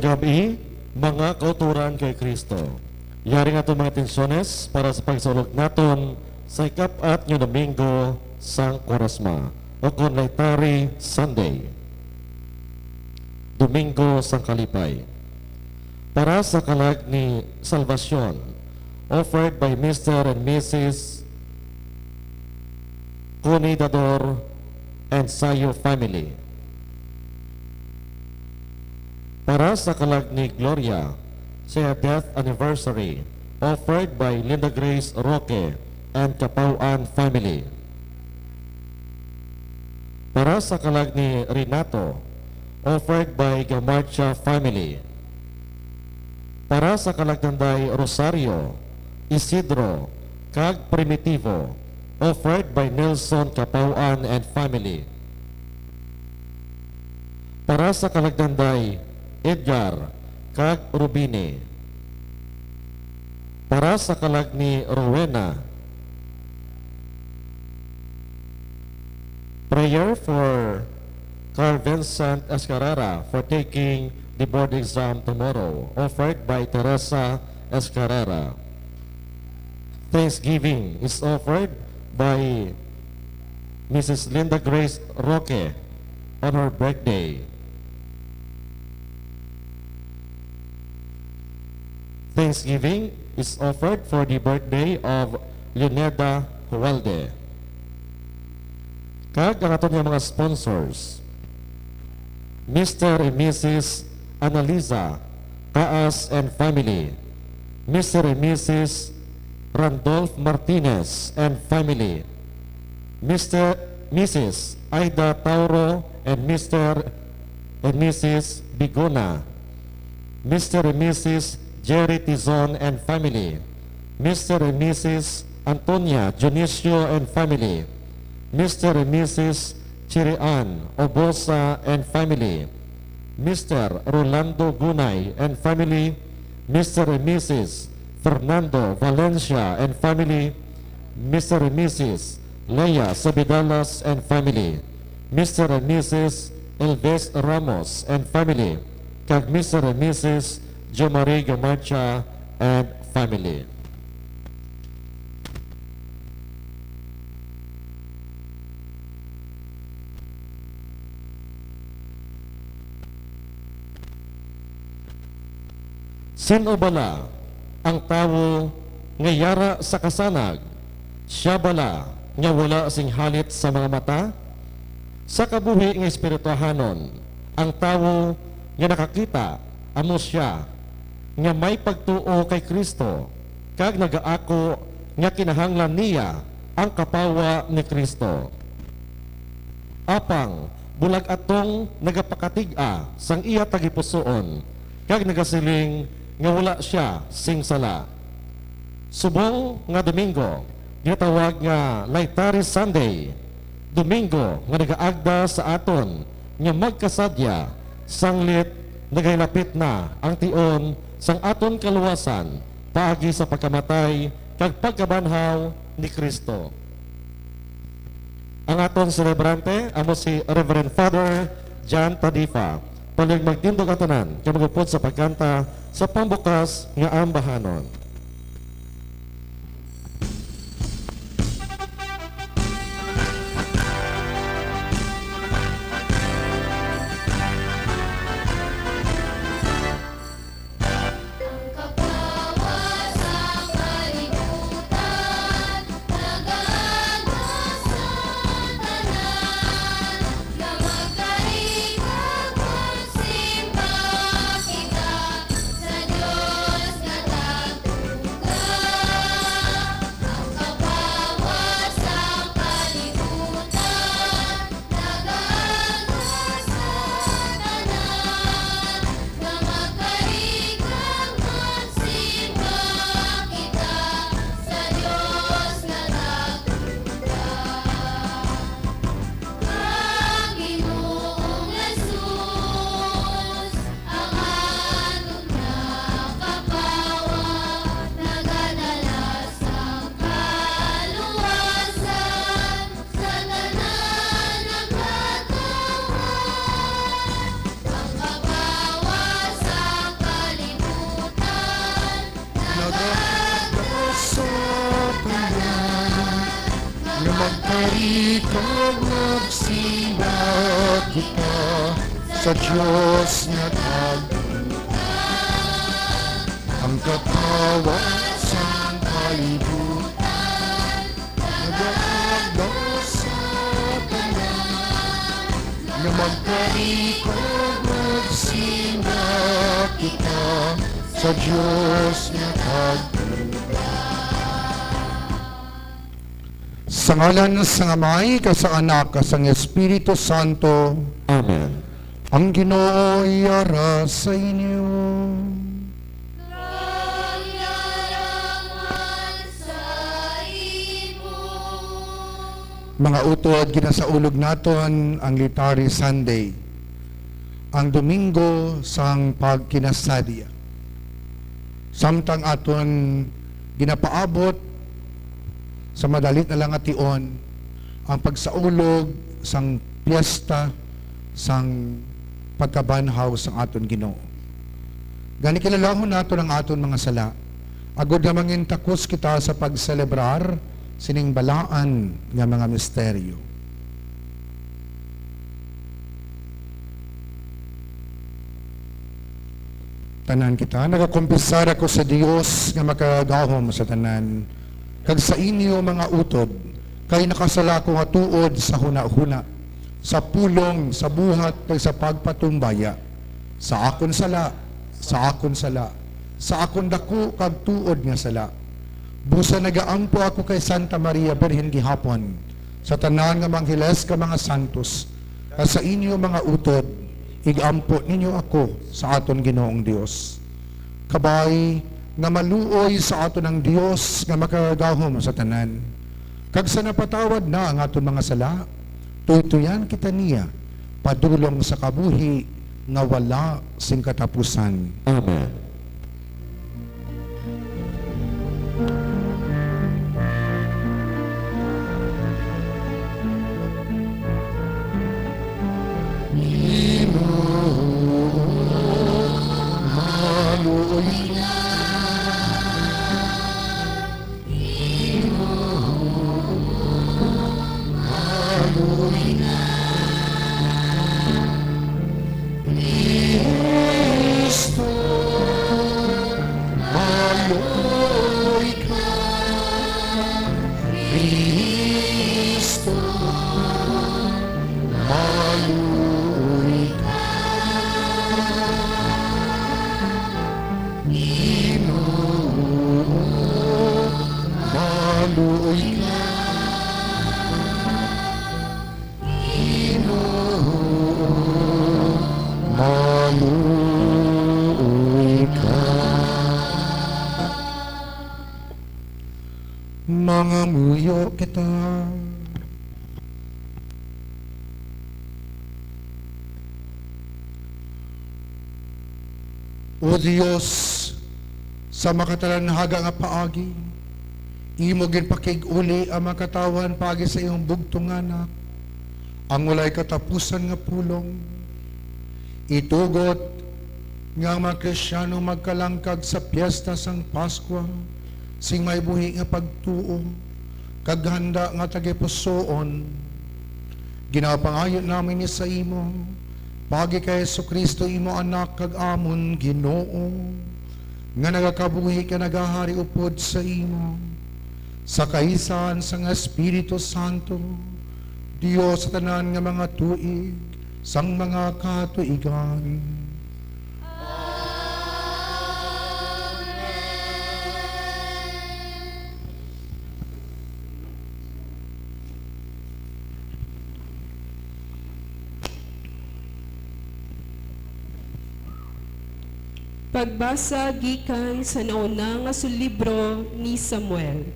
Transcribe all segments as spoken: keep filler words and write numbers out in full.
Gab-i, mga kauturan kay Cristo. Yari nga aton mga intensyones para sa pagsaulog naton sa ikapat nga Domingo sang Kwaresma, o kon Laetary Sunday, Domingo sang Kalipay. Para sa kalag ni Salvacion, offered by Mister and Missus Conidador and Sayo family. Para sa kalag ni Gloria, sa death anniversary, offered by Linda Grace Roque and Capauan family. Para sa kalag ni Renato, offered by Gamarcha family. Para sa kalag nanday Rosario, Isidro, kag Primitivo, offered by Nelson Capauan and family. Para sa kalag nanday Edgar kag Rubini. Para sa kalag ni Rowena, prayer for Carl Vincent Escarrera for taking the board exam tomorrow, offered by Teresa Escarrera. Thanksgiving is offered by Missus Linda Grace Roque on her birthday. Thanksgiving is offered for the birthday of Leoneda Hualde. Kag ang aton nga mga sponsors, Mister and Missus Analiza Caas and family, Mister and Missus Randolph Martinez and family, Mister, Missus Aida Tauro and Mister and Missus Bigona, Mister and Missus Jerry Tizon and family, Mister and Missus Antonia Dionisio and family, Mister and Missus Chirian Obosa and family, Mister Rolando Gunay and family, Mister and Missus Fernando Valencia and family, Mister and Missus Leia Sabidalas and family, Mister and Missus Elvis Ramos and family, kag Mister and Missus Jomari Gamarcha and family. Sin-o bala ang tawo nga yara sa kasanag? Sia bala nga wala sing halit sa mga mata? Sa kabuhi nga espirituhanon, ang tawo nga nakakita amo sia nga may pagtuo kay Cristo kag nagaako nga kinahanglan niya ang kapawa ni Cristo. Apang bulag-atong nagapakatig-a sang iya tagipusoon, kag nagasiling nga wala sia sing sala. Subong nga Domingo, ginatawag nga Laetary Sunday, Domingo nga nagaagda sa aton nga magkasadya, sanglit nagahilapit na ang tion sang aton kaluwasan paagi sa pagkamatay kag pagkabanhaw ni Cristo. Ang aton selebrante amo si Reverend Father John Tadifa. Palihog magtindog ang tanan kag mag-upod sa pagkanta sa pambukas nga ambahanon. Ang kapawa sa kalibutan, nagaagda sa tanan, nga magkari kag magsimba kita sa Dios nga tago. Nga magtarikog, magsimba kita sa Dios nga tagbutan, ang katawa sang kalibutan. Nagaagda sa tanan nga magtarikog, magsimba kita sa Dios nga tagbutan. Sa ngalan sang Amay, kag sang Anak, kag sang Espiritu Santo. Amen. Ang Ginoo yara sa inyo. Kag yara man sa imo. Mga utod, ginasaulog naton ang Litany Sunday, ang Domingo sang Pagkinasadya. Samtang aton ginapaabot sa madali na lang nga tion ang pagsaulog sang piyesta sang pagkabanhaw sang aton Ginoo. Gani, kilalahon naton ang aton mga sala, agod nga mangin takos kita sa pagselebrar sining balaan nga mga misteryo. Tanan kita, nagakumpisar ako sa Dios nga makagagahom sa tanan, kag sa inyo, mga utod, kay nakasala ako nga tuod sa hunahuna, sa pulong, sa buhat, kag sa pagpatumbaya, sa akon sala, sa akon sala, sa akon daku kag tuod nga sala. Busa nagaampo ako kay Santa Maria Birhen gihapon, sa tanan nga mga angeles kag mga santos, kag sa inyo, mga utod, igampo ninyo ako sa aton Ginoong Dios. Kabay nga maluoy sa aton ang Dios nga makagagahom sa tanan, kag sa napatawad na ang aton mga sala, tuytuyan kita niya padulong sa kabuhi nga wala sing katapusan. Amen. Cristo, maluoy ka. Cristo, maluoy ka. Ginoo, maluoy ka. Ginoo, maluoy ka. Mangamuyo kita. O Dios, sa makatalanhaga nga paagi, imo ginpakig-uli ang mga katawhan paagi sa imong bugtong nga Anak, ang walay katapusan nga pulong. Itugot nga ang mga Kristiano magkalangkag sa piyesta sang Pascua sing may buhi nga pagtuo kag handa nga tagipusoon. Ginapangayo namin ini sa imo, paagi kay Jesu-Cristo, imo Anak kag amon Ginoo, nga nagakabuhi kag nagahari upod sa imo, sa kaisahan sang Espiritu Santo, Dios sa tanan nga mga tuig sang mga katuigan. Pagbasa gikan sa nauna nga sullibro ni Samuel.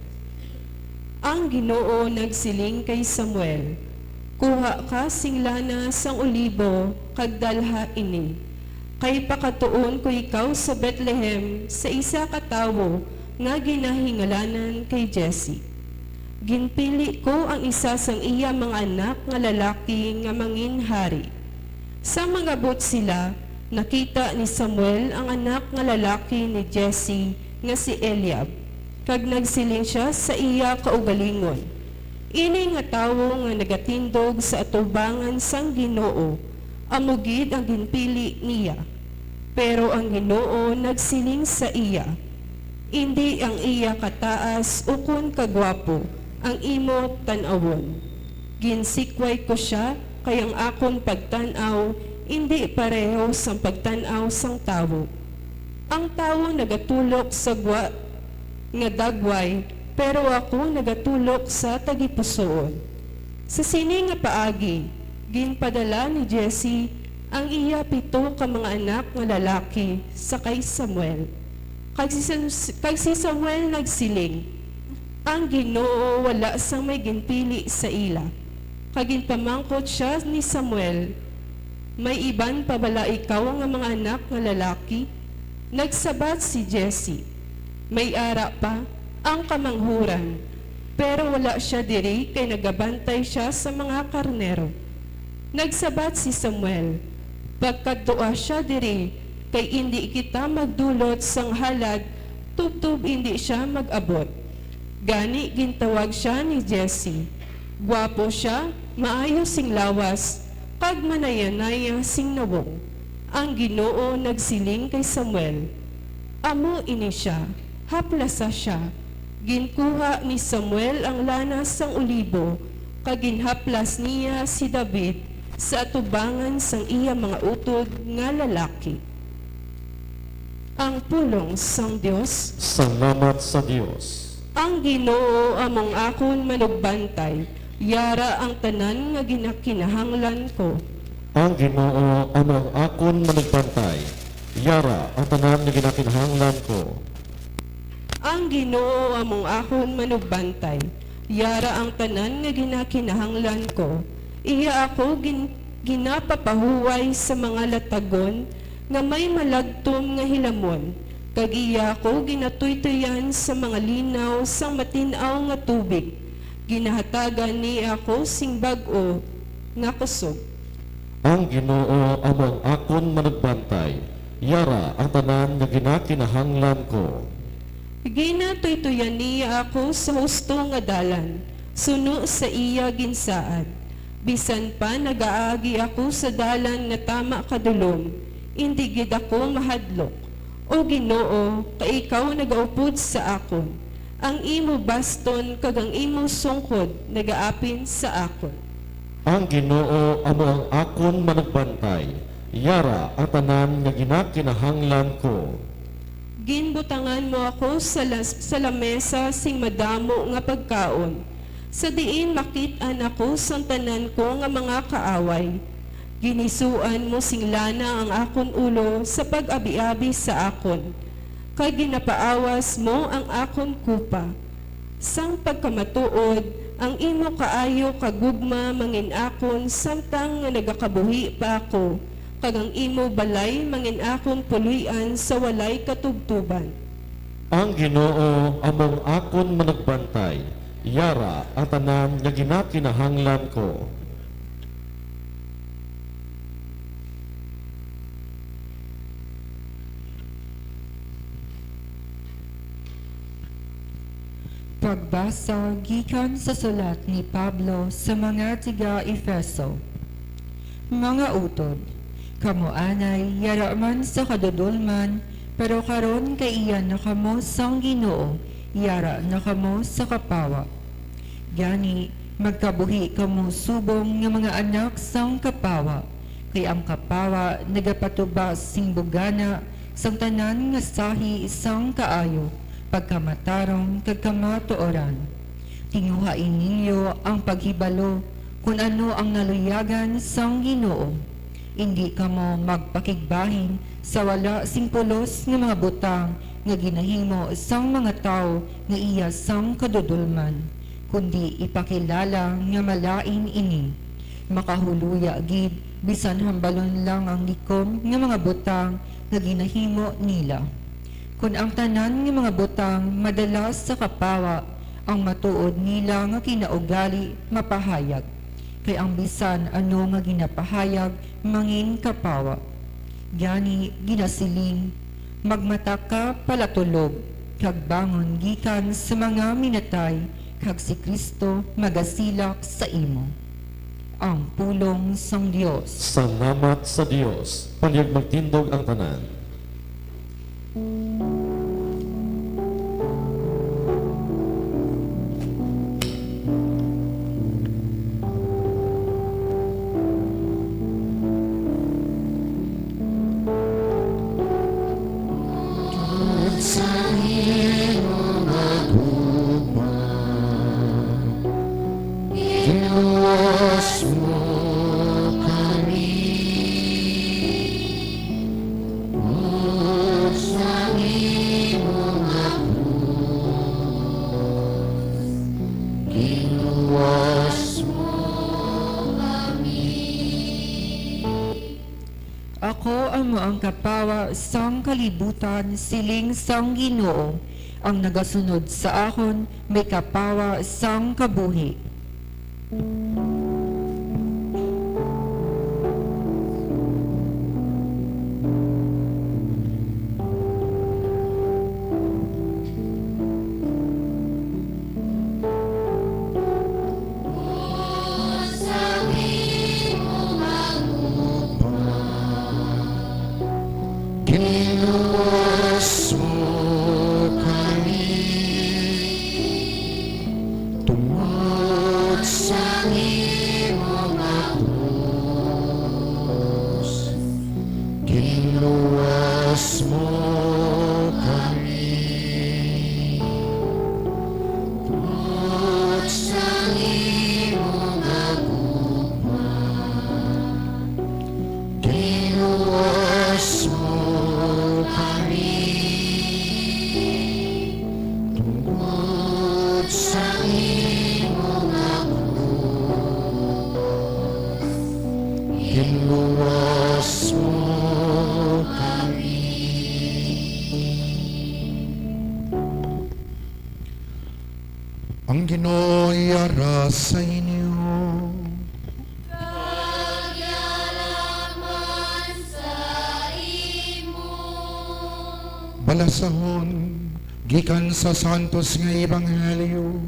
Ang Ginoo nagsiling kay Samuel, "Kuha ka sing lana sang olibo kag dalha ini, kay pakadtuon ko ikaw sa Betlehem sa isa ka tawo nga ginahingalanan kay Jesse. Ginpili ko ang isa sang iya mga anak nga lalaki nga mangin hari." Sang mag-abot sila, nakita ni Samuel ang anak nga lalaki ni Jesse nga si Eliab, kag nagsiling sia sa iya kaugalingon, Ini nga tawo nga nagatindog sa atubangan sang Ginoo amo gid ang ginpili niya. Pero ang Ginoo nagsiling sa iya, "Indi ang iya kataas ukon kagwapo ang imo tan-awon. Ginsikway ko sia, kay ang akon pagtan-aw indi pareho sang pagtan-aw sang tawo. Ang tawo nagatulok sa gwa nga dagway, pero ako nagatulok sa tagipusoon." Sa sini nga paagi, ginpadala ni Jesse ang iya pito ka mga anak nga lalaki sa kay Samuel. Kag si Sam-, kag si Samuel nagsiling, "Ang Ginoo wala sang may ginpili sa ila." Kag ginpamangkot sia ni Samuel, "May iban pa bala ikaw nga mga anak nga lalaki?" Nagsabat si Jesse, "May ara pa, ang kamanghuran, pero wala sia diri kay nagabantay sia sa mga karnero." Nagsabat si Samuel, "Pagkadtoa sia diri, kay indi kita magdulot sang halad tubtob indi sia mag-abot." Gani gintawag sia ni Jesse. Gwapo sia, maayo sing lawas, kag manayanaya sing nawong. Ang Ginoo nagsiling kay Samuel, "Amo ini sia, haplasa sia." Ginkuha ni Samuel ang lana sang olibo, kag ginhaplas niya si David sa atubangan sang iya mga utod nga lalaki. Ang pulong sang Dios. Salamat sa Dios. Ang Ginoo among akon manugbantay, yara ang tanan nga ginakinahanglan ko. Ang Ginoo among akon manugbantay, yara ang tanan nga ginakinahanglan ko. Ang Ginoo among akon manugbantay, yara ang tanan nga ginakinahanglan ko. Iya ako gin-, ginapapahuway sa mga latagon nga may malagtom nga hilamon, kag iya ako ginatuytoyan sa mga linaw sang matin-aw nga tubig. Ginahatagan niya ako sing bag-o nga kusog. Ang Ginoo amo ang akon manugbantay, yara ang tanan nga ginakinahanglan ko. Ginatuytoyan niya ako sa husto nga dalan, suno sa iya ginsaad. Bisan pa nagaagi ako sa dalan nga tama kadulom, indi gid ako mahadlok. O Ginoo, kay ikaw nagaupod sa akon. Ang imo baston kag ang imo sungkod nagaapin sa akon. Ang Ginoo amo ang akon manugbantay, yara ang tanan nga ginakinahanglan ko. Ginbutangan mo ako sa las-, sa lamesa sing madamo nga pagkaon, sa diin makit-an ako sang tanan ko nga mga kaaway. Ginisuan mo sing lana ang akon ulo sa pag-abiabi sa akon, kag ginapaawas mo ang akon kupa. Sang pagkamatuod, ang imo kaayo kag gugma mangin-akon samtang nga nagakabuhi pa ako, kag ang imo balay mangin-akon puloy-an sa walay katubtoban. Ang Ginoo amo ang akon manugbantay, yara ang tanan nga ginakinahanglan ko. Pagbasa gikan sa sulat ni Pablo sa mga taga-Efeso. Mga utod, kamo anay yara man sa kadudolman, pero karon kay iya na kamo sang Ginoo, yara na kamo sa kapawa. Gani, magkabuhi kamo subong nga mga anak sang kapawa, kay ang kapawa nagapatubas sing bugana sang tanan nga sahi sang kaayo, pagkamatarong kag kamatuoran. Tinguhai ninyo ang paghibalo kon ano ang naluyagan sang Ginoo. Indi kamo magpakigbahin sa wala sing pulos nga mga butang nga ginahimo sang mga tawo nga iya sang kadudolman, kundi ipakilala nga malain ini. Makahuluya gid bisan hambalon lang ang likom nga mga butang nga ginahimo nila. Kon ang tanan nga mga butang madala sa kapawa, ang matuod nila nga kinaugali mapahayag, kay ang bisan ano nga ginapahayag mangin kapawa. Gani ginasiling, "Magmata ka palatulog, kag bangon gikan sa mga minatay, kag si Cristo magasilak sa imo. Ang pulong sang Dios. Salamat sa Dios. Panyag magtindog ang tanan. Giluwas mo kami, ug sa imo nga krus, giluwas mo kami. Ako amo ang kapawa sang kalibutan, siling sang Ginoo. Ang nagasunod sa akon may kapawa sang kabuhi. Giluwas mo kami tungod sa imo nga krus. Giluwas mo kami. Tungod sa imo nga gugma, giluwas mo kami. Tungod sa imo nga krus, giluwas mo kami. Ang Ginoo yara sa inyo. Kag yara man sa imo. Balasahon gikan sa Santos nga Ebanghelyo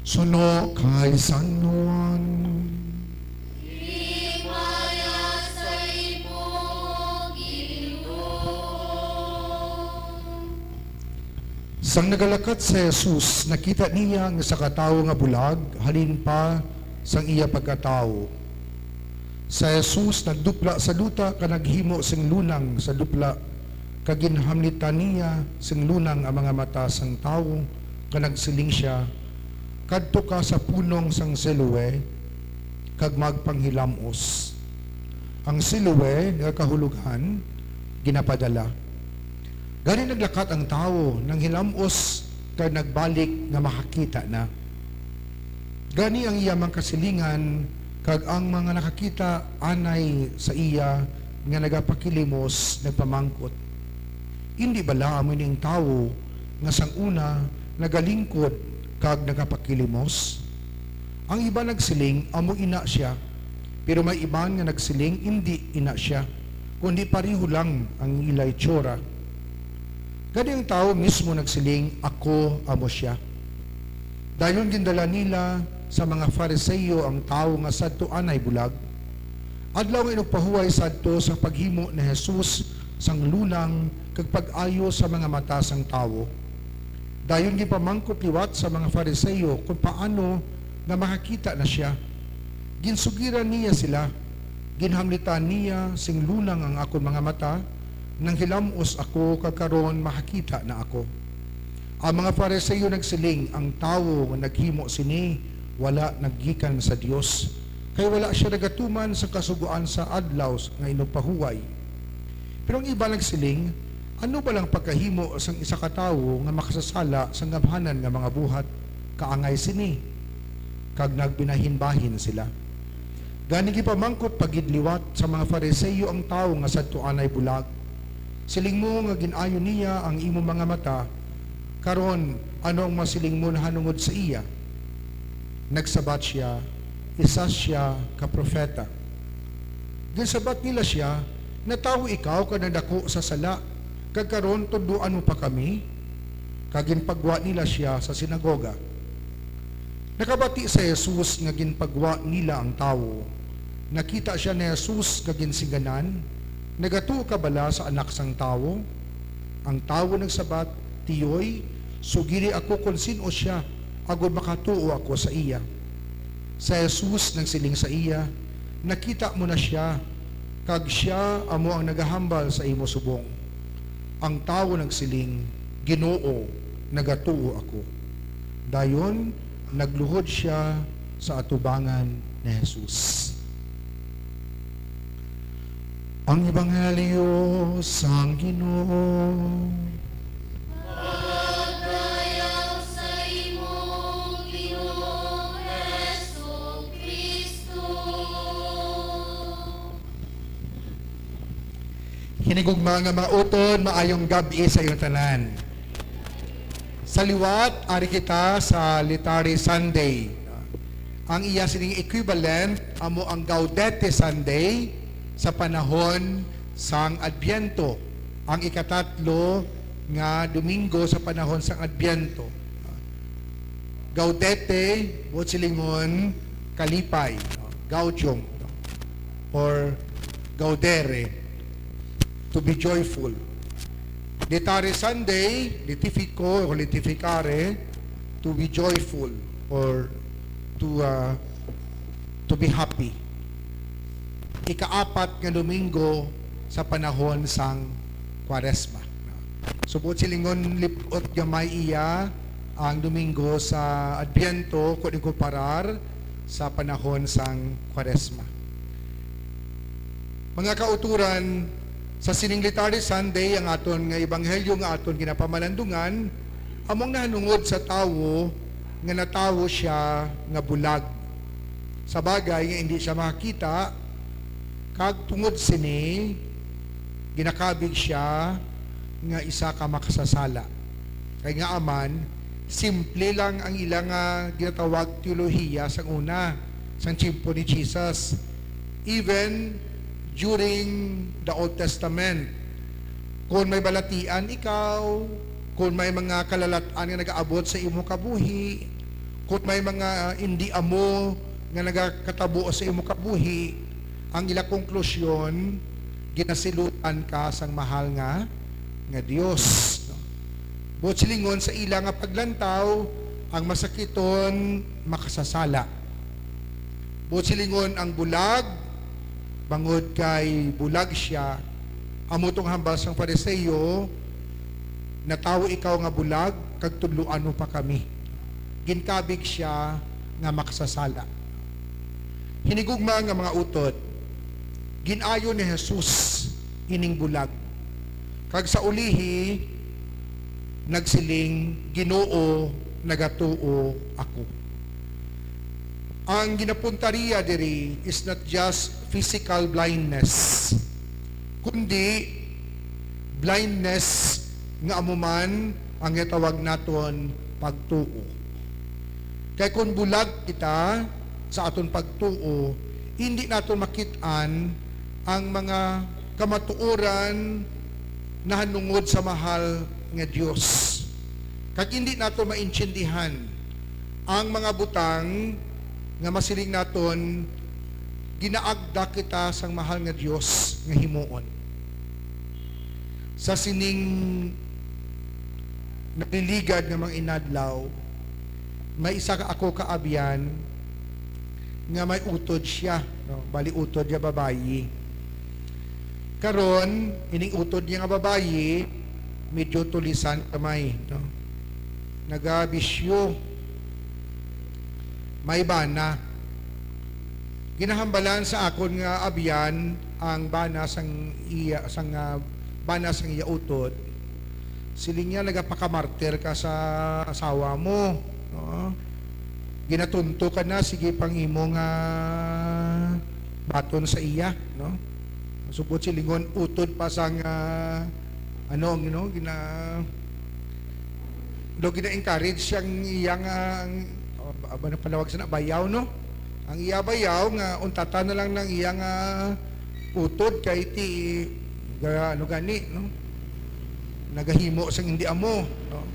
suno kay San Juan. Himaya sa imo, Ginoo. Sang nagalakat si Jesus, nakita niya ang isa ka tawo nga bulag halin pa sang iya pagkatawo. Si Jesus nagdupla sa duta kag naghimo sing lunang sa dupla, kag ginhamlitan niya sing lunang ang mga mata sang tawo, kag nagsiling sia, "Kadto ka sa punong sang Siloe, kag magpanghilam-os." Ang Siloe nga kahulogan, ginapadala. Gani naglakat ang tawo, nanghilam-os, kag nagbalik nga makakita na. Gani ang iya man kasilingan kag ang mga nakakita anay sa iya nga nagapakilimos nagpamangkot, "Indi bala amo ini ang tawo nga sang una nagalingkod kag nagapakilimos?" Ang iban nagsiling, "Amo ina sia." Pero may iban nga nagsiling, "Indi ina sia, kundi pareho lang ang ila itsura." Gani ang tawo mismo nagsiling, "Ako amo sia." Dayon gindala nila sa mga Fariseo ang tawo nga sadto anay bulag. Adlaw nga inugpahuway sadto sang paghimo ni Jesus sang lunang kag pag-ayo sa mga mata sang tawo. Dayon ginpamangkot liwat sa mga Fariseo kon paano nga makakita na sia. Ginsugiran niya sila, "Ginhamlitan niya sing lunang ang akon mga mata, nanghilam-os ako, kag karon makakita na ako." Ang mga Fariseo nagsiling, "Ang tawo nga naghimo sini wala naggikan sa Dios, kay wala sia nagatuman sang Kasugoan sa adlaw nga inugpahuway." Pero ang iban nagsiling, "Ano bala ang pagkahimo sang isa ka tawo nga makasasala sang gamhanan nga mga buhat kaangay sini?" Kag nagbinahinbahin sila. Gani ginpamangkot pa gid liwat sa mga Fariseo ang tawo nga sadto anay bulag, "Siling mo nga gin-ayo niya ang imo mga mata, karon ano ang masiling mo nahanungod sa iya?" Nagsabat sia, "Isa sia ka propeta." Ginsabat nila sia, "Natawo ikaw kag nadako sa sala, kag karon tudloan mo pa kami?" Kag ginpagwa nila sia sa sinagoga. Nakabati si Jesus nga ginpagwa nila ang tawo. Nakita sia ni Jesus nga ginsingganan, "Nagatuo ka bala sa Anak sang Tawo?" Ang tawo nagsabat, "Tiyoy, sugiri ako kon sin-o sia, agod makatuo ako sa iya." Si Jesus nagsiling sa iya, "Nakita mo na sia, kag sia amo ang nagahambal sa imo subong." Ang tawo nagsiling, "Ginoo, nagatuo ako." Dayon, nagluhod sia sa atubangan ni Jesus. Ang Ebanghelyo sang Ginoo. Pagdayaw sa imo, Ginoong Jesu-Cristo. Hinigugma nga mga utod, maayong gab-i sa inyong tanan. Sa liwat, ari kita sa Litari Sunday. Ang iya sining equivalent amo ang Gaudete Sunday sa panahon sang Adbyento, ang ikatatlo nga Domingo sa panahon sang Adbyento. Gaudete, buot silingon, kalipay, no? Gaudium, no? Or gaudere, to be joyful. Laetare Sunday, laetifico o laetificare, to be joyful or to, uh, to be happy. Ikaapat nga Domingo sa panahon sang Kwaresma. So, buot silingon, lip-ot gamay iya ang Domingo sa Adbyento kon ikumparar sa panahon sang Kwaresma. Mga kauturan, sa sining Laetare Sunday, ang aton nga ebanghelyo nga aton ginapamalandungan amo ang nahanungod sa tawo nga natawo sia nga bulag. Sa bagay nga indi sia makakita, kag tungod sini, ginakabig sia nga isa ka makasasala. Kay ngaa man, simple lang ang ila nga ginatawag teolohiya sang una, sang tiyempo ni Jesus. Even during the Old Testament, kon may balatian ikaw, kon may mga kalalat-an nga nagaabot sa imo kabuhi, kon may mga indi amo nga nagakatabo sa imo kabuhi, ang ila konklusyon, ginasilutan ka sang mahal nga, nga Dios, no? Buot silingon, sa ila nga paglantaw, ang masakiton makasasala. Buot silingon, ang bulag, bangod kay bulag sia, amo tong hambal sang Fariseo, "Natawo ikaw nga bulag, kag tudloan mo pa kami." Ginkabig sia nga makasasala. Hinigugma nga mga utod, gin-ayo ni Jesus ining bulag, kag sa ulihi nagsiling, "Ginoo, nagatuo ako." Ang ginapuntaria diri is not just physical blindness, kundi blindness nga amo man ang ginatawag naton pagtuo. Kay kon bulag kita sa aton pagtuo, hindi naton makit-an ang mga kamatuoran nahanungod sa mahal nga Dios. Kag hindi naton maintindihan ang mga butang nga masiling naton, ginaagda kita sang mahal nga Dios nga himuon. Sa sining naliligad nga mga inadlaw, may isa ka ako kaabyan nga may utod siya, no? Bali, utod niya babayi. Karon, ining utod niya nga babayi, medyo tulisan kamay, no? Nagabisyo. May bana. Ginahambalan sa akon nga abyan ang bana sang iya, sang, ah, bana sang iya utod. Siling niya, "Nagapakamartir ka sa asawa mo, no? Ginatunto ka na, sige pang imo nga baton sa iya," no? Subot silingon, utod pa sang, ah, ano, you know, gina-, do gina-encourage siyang iyang, ah, ang, oh, ba, ba na panawag sa na, bayaw, no? Ang iya bayaw nga untatan na lang ng iyang, ah, utod kay ti, ga-, ano gani, no? Nagahimo sang hindi amo, no?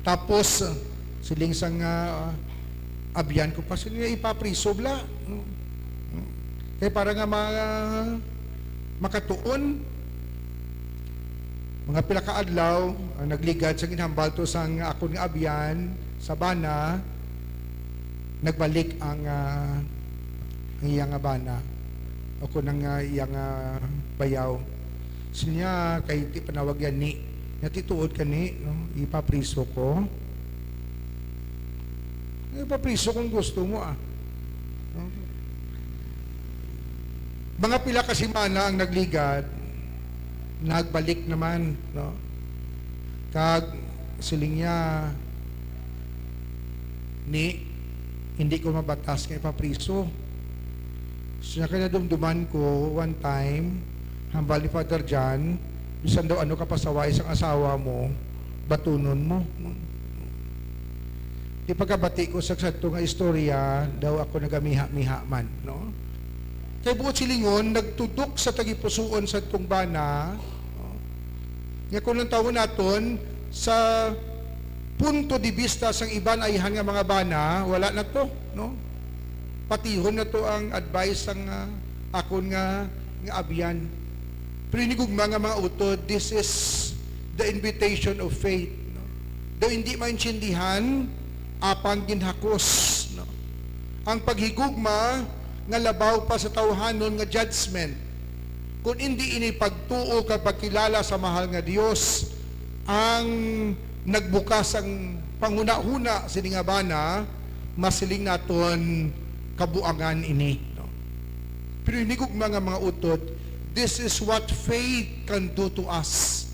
Tapos, siling sang, ah, Abyan ko pa sila, ipapriso bala, no? No? Kay para nga ma-, makatuon, mga pila ka adlaw, ang nagligad sa ginhambal to sang akon nga abyan sa bana, nagbalik ang, ah, ang iya nga bana, o kun ang, ah, iya nga bayaw. Siya, kay ti panawag yan ni, nga ti tuod ka ni, no? Ipapriso ko. Ipapriso kung gusto mo, ah. No? Mga pila ka semana ang nagligad, nagbalik naman, no? Kag siling niya, "Ni, hindi ko mabatas nga ipapriso." Siya, kay nadumduman ko one time, hambal ni Father John, "Bisan daw ano ka pasaway sang asawa mo, batunon mo." Di pagkabati ko sa sadto nga istorya, daw ako nagamiha-miha man, no? Kay buot silingon, nagtudok sa tagipusoon sadtong bana, no? Nga kung lantawon naton sa punto de vista sang iban ayhan nga mga bana, wala na to, no? Patihon na to ang advice sang, ah, akon nga, nga abyan. Pero hinigugma nga mga utod, this is the invitation of faith, no? Daw hindi maintindihan, apang ginhakos, no? Ang paghigugma nga labaw pa sa tawhanon nga judgment. Kung hindi ini pagtuo kag pagkilala sa mahal nga Dios, ang nagbukas ang panghunahuna sini nga bana, masiling naton kabuangan ini, no? Pero hinigugma nga mga utod, this is what faith can do to us.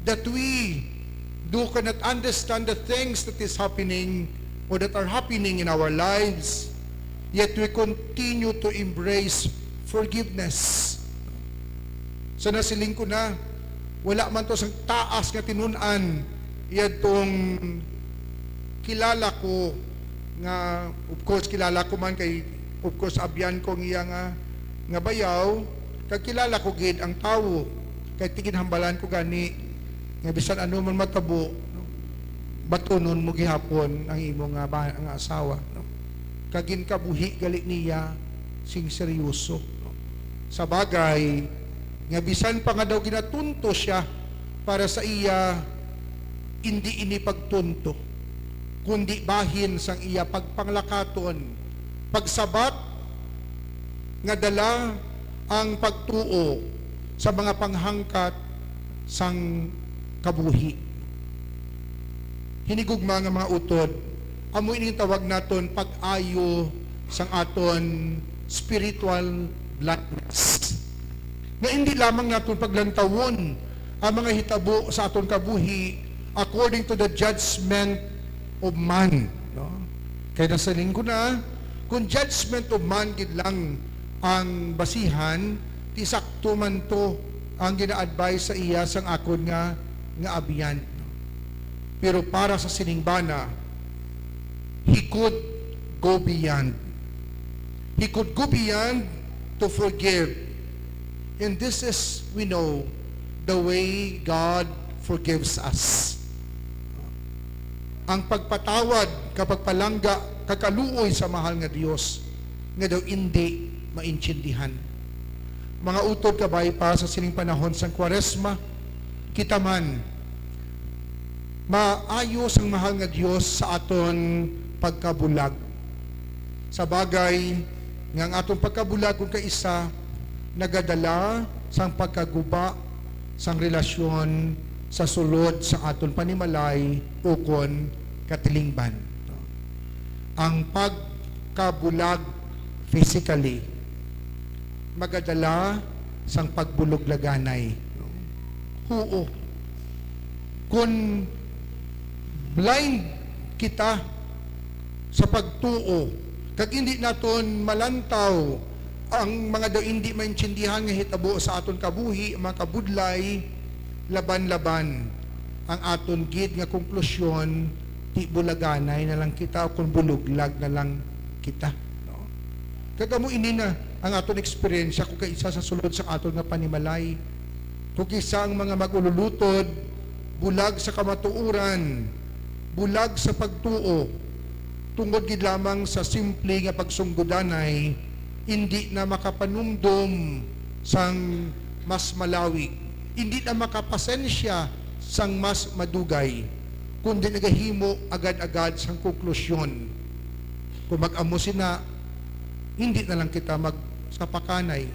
That we do cannot understand the things that is happening or that are happening in our lives, yet we continue to embrace forgiveness. Sa nasiling ko na, wala man to sang taas nga tinun-an, yadtong kilala ko nga, of course, kilala ko man kay, of course, abyan ko ang iya nga, nga bayaw, kag kilala ko gid ang tawo, kay ti ginhambalan ko gani nga bisan ano man matabo, batunon mo gihapon ang imo nga ba-, nga asawa, no? Kag ginkabuhi gali niya sing seryoso, no? Sa bagay nga bisan pa nga daw ginatunto siya para sa iya, indi ini pagtunto, kundi bahin sang iya pagpanglakaton, pagsabat nga dala ang pagtuo sa mga panghangkat sang kabuhi. Hinigugma nga mga utod, amo ining tawag naton pag-ayo sang aton spiritual blindness. Nga hindi lamang naton paglantawon ang mga hitabo sa aton kabuhi according to the judgment of man, no? Kay nasiling ko na, kung judgment of man gid lang ang basihan, ti sakto man to ang gina-advise sa iya sang akon nga, nga abyan. Pero para sa sining bana, he could go beyond. He could go beyond to forgive. And this is, we know, the way God forgives us. Ang pagpatawad, kapagpalangga, kakaluoy sa mahal nga Dios, nga daw indi maintindihan. Mga utod, kabay pa sa sining panahon sang Kwaresma, kita man, maayo sang mahal nga Dios sa aton pagkabulag. Sa bagay nga ang aton pagkabulag kon kaisa nagadala sang pagkaguba sang relasyon sa sulod sa aton panimalay ukon katilingban. Ang pagkabulag physically magadala sang pagbuloglaganay. Huo. Kon blind kita sa pagtuo, kag indi naton malantaw ang mga daw indi maintindihan nga hitabo sa aton kabuhi, mga kabudlay, laban-laban ang aton gid nga konklusyon, ti bulaganay na lang kita o kon buloglag na lang kita, no? Kag amo ini na ang aton eksperyensya kung kaisa sa sulod sa aton nga panimalay. Kung kaisa ang mga mag-ululutod, bulag sa kamatuoran, bulag sa pagtuo, tungod gid lamang sa simple nga pagsunggodanay, indi na makapanumdom sang mas malawig, indi na makapasensya sang mas madugay, kundi nagahimo agad-agad sang konklusyon. Kung mag-amo sina, hindi na lang kita magsapakanay.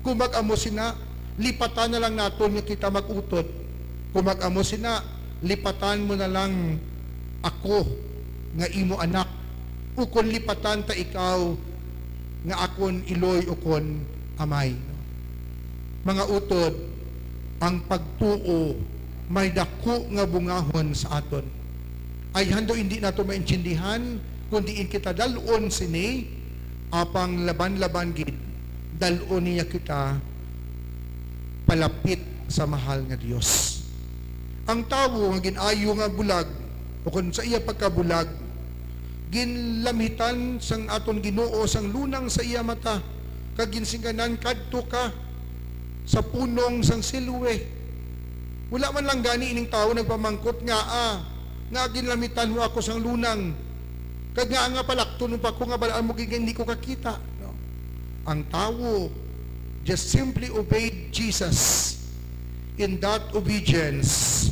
Kung mag-amo sina, lipatan na lang naton nga kita mag-utod. Kung mag-amo sina, lipatan mo na lang ako nga imo anak, ukon lipatan ta ikaw nga akon iloy ukon amay. Mga utod, ang pagtuo may daku nga bungahon sa aton. Ay hando hindi nato maintindihan, kung diin kita dal-on sini, apang laban-laban gid, dal-on niya kita palapit sa mahal nga Dios. Ang tawo nga gin-ayo nga bulag, o kon sa iya pagkabulag, ginlamhitan sang aton Ginoo sang lunang sa iya mata, kag ginsingganan, "Kadto ka sa punong sang Siloe." Wala man lang gani ining tawo nagpamangkot nga, "Ah, nga ginlamhitan mo ako sang lunang, kag nga, nga palakton mo pa ko nga bal-an mo gid nga hindi ko kakita," no? Ang tawo just simply obeyed Jesus. In that obedience,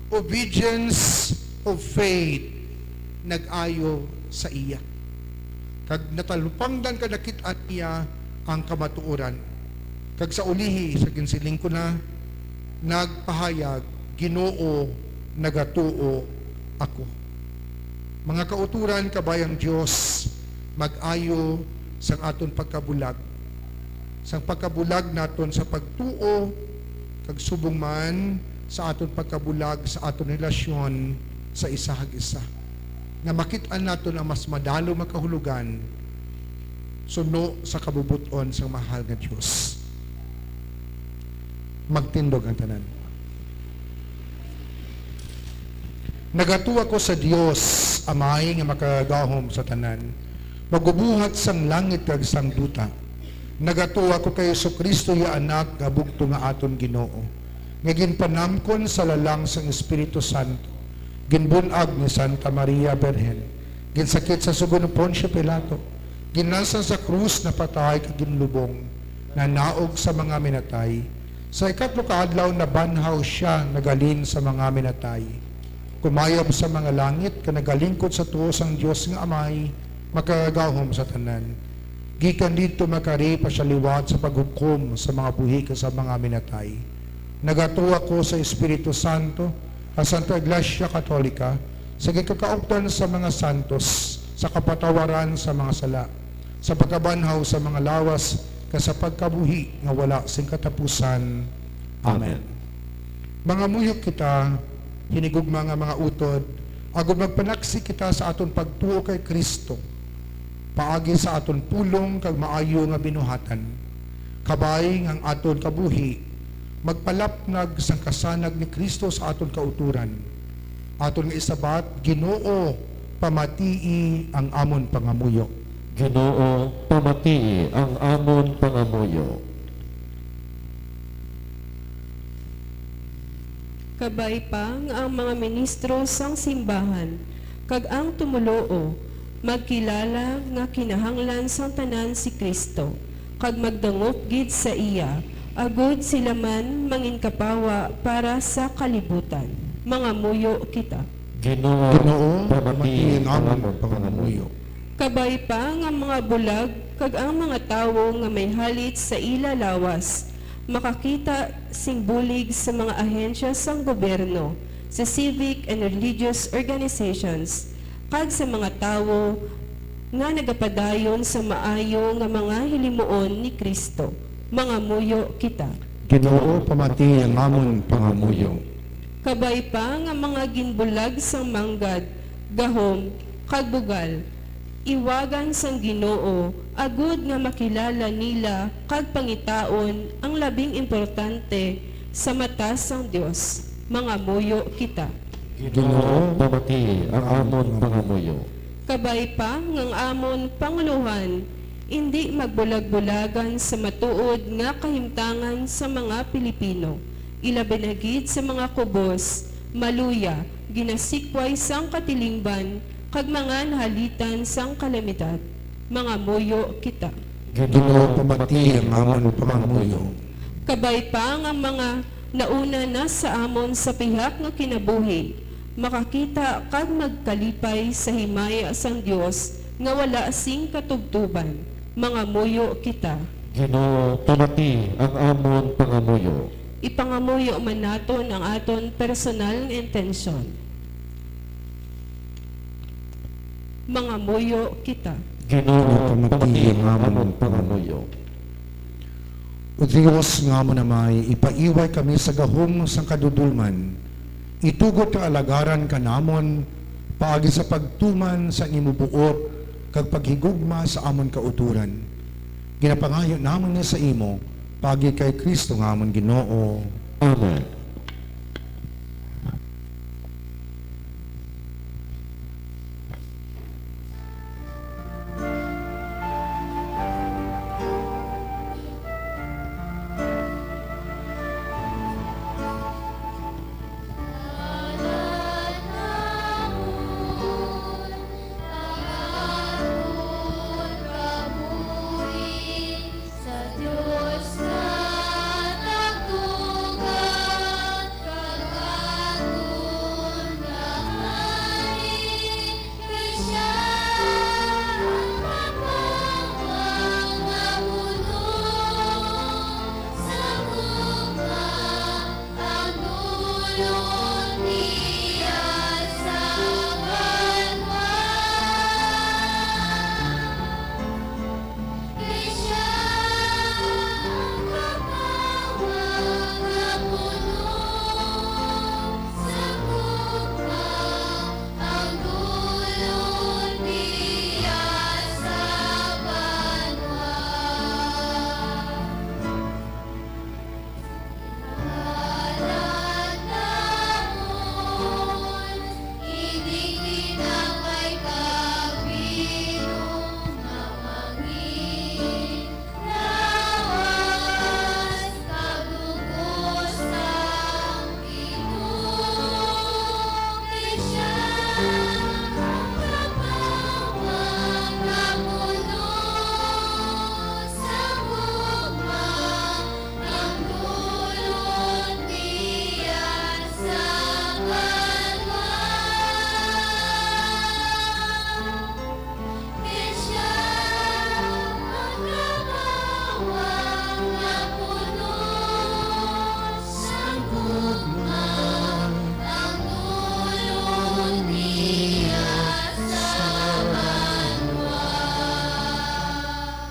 obedience of faith, nag-ayo sa iya. Kag natalupangdan ka, nakit-an niya ang kamatuoran. Kag sa ulihi, sa ginsiling ko na, nagpahayag, "Ginoo, nagatuo ako." Mga kauturan, kabayang Dios, mag-ayo sang aton pagkabulag, sang pagkabulag naton sa pagtuo, kag subong man sa aton pagkabulag sa aton relasyon sa isa kag isa, nga makit-an naton ang mas madalom nga kahulogan suno sa kabubot-on sang mahal nga Dios. Magtindog ang tanan. Nagatuo ako sa Dios, Amay nga makagahom sa tanan, magbubuhat sang langit kag sang duta. Nagatuo ako kay Jesu-Cristo, iya Anak nga bugtong nga aton Ginoo, nga ginpanamkon sa lalang sang Espiritu Santo, ginbun-ag ni Santa Maria Birhen, ginsakit sa sugo ni Poncio Pilato, ginlansang sa krus, napatay kag ginlubong, nanaog sa mga minatay. Sa ikatlo ka adlaw nabanhaw sia, naghalin sa mga minatay, kumayab sa mga langit, kag nagalingkod sa tuo sang Dios nga Amay, makagagahom sa tanan. Gikan didto makari pa sia liwat sa paghukom sa mga buhi kag sa mga minatay. Nagatuo ako sa Espiritu Santo, sa Santa Iglesia Katolika, sa gikakaupdan sa mga santos, sa kapatawaran sa mga sala, sa pagkabanhaw sa mga lawas, kag sa pagkabuhi nga wala sing katapusan. Amen. Amen. Mangamuyo kita, hinigugma nga mga utod, agod magpanaksi kita sa aton pagtuo kay Cristo, paagi sa aton pulong kag maayo nga binuhatan, kabay nga ang aton kabuhi magpalapnag sang kasanag ni Cristo sa aton kautoran. Aton nga isabat, Ginoo, pamatii ang amon pangamuyo. Ginoo, pamatii ang amon pangamuyo. Kabay pa nga ang mga ministro sang simbahan kag ang tumoluo magkilala nga kinahanglan sang tanan si Cristo, kag magdangop gid sa iya, agod sila man manginkapawa para sa kalibutan. Mangamuyo kita. Ginoo, Ginoo, pamatii ang amon pangamuyo. Kabay pa nga mga bulag kag ang mga tawo nga may halit sa ila lawas makakita sing bulig sa mga ahensya sang gobyerno, sa civic and religious organizations, kag sa mga tawo nga nagapadayon sa maayo nga mga hilimuon ni Cristo. Mangamuyo kita. Ginoo, pamatii ang amon pangamuyo. Kabay pa nga mga ginbulag sang manggad, gahom, kag bugal, iwagan sang Ginoo, agud nga makilala nila kag pangitaon ang labing importante sa mata sang Dios. Mangamuyo kita. Ginoo, pamatii ang amon pangamuyo. Kabay pa nga ang amon pangulohan indi magbulag-bulagan sa matuod nga kahimtangan sa mga Pilipino, ilabi na gid sa mga kubos, maluya, ginasikway sang katilingban, kag mga nahalitan sang kalamidad. Mangamuyo kita. Ginoo, pamati ang amon pangamuyo. Kabay pa nga mga nauna na sa amon sa pihak nga kinabuhi, makakita kag magkalipay sa himaya sang Dios nga wala sing katubtoban. Mangamuyo kita. Ginoo, pamati ang amon pangamuyo. Ipangamuyo man naton ang aton personal nga intensyon. Mangamuyo kita. Ginoo, pamati ang amon pangamuyo. O Dios nga amon Amay, ipaiway kami sa gahom sang kadudolman. Itugot nga alagaran ka namon paagi sa pagtuman sa imo buot kag paghigugma sa amon kautoran. Ginapangayo namon ni sa imo paagi kay Cristo nga amon Ginoo. Amen.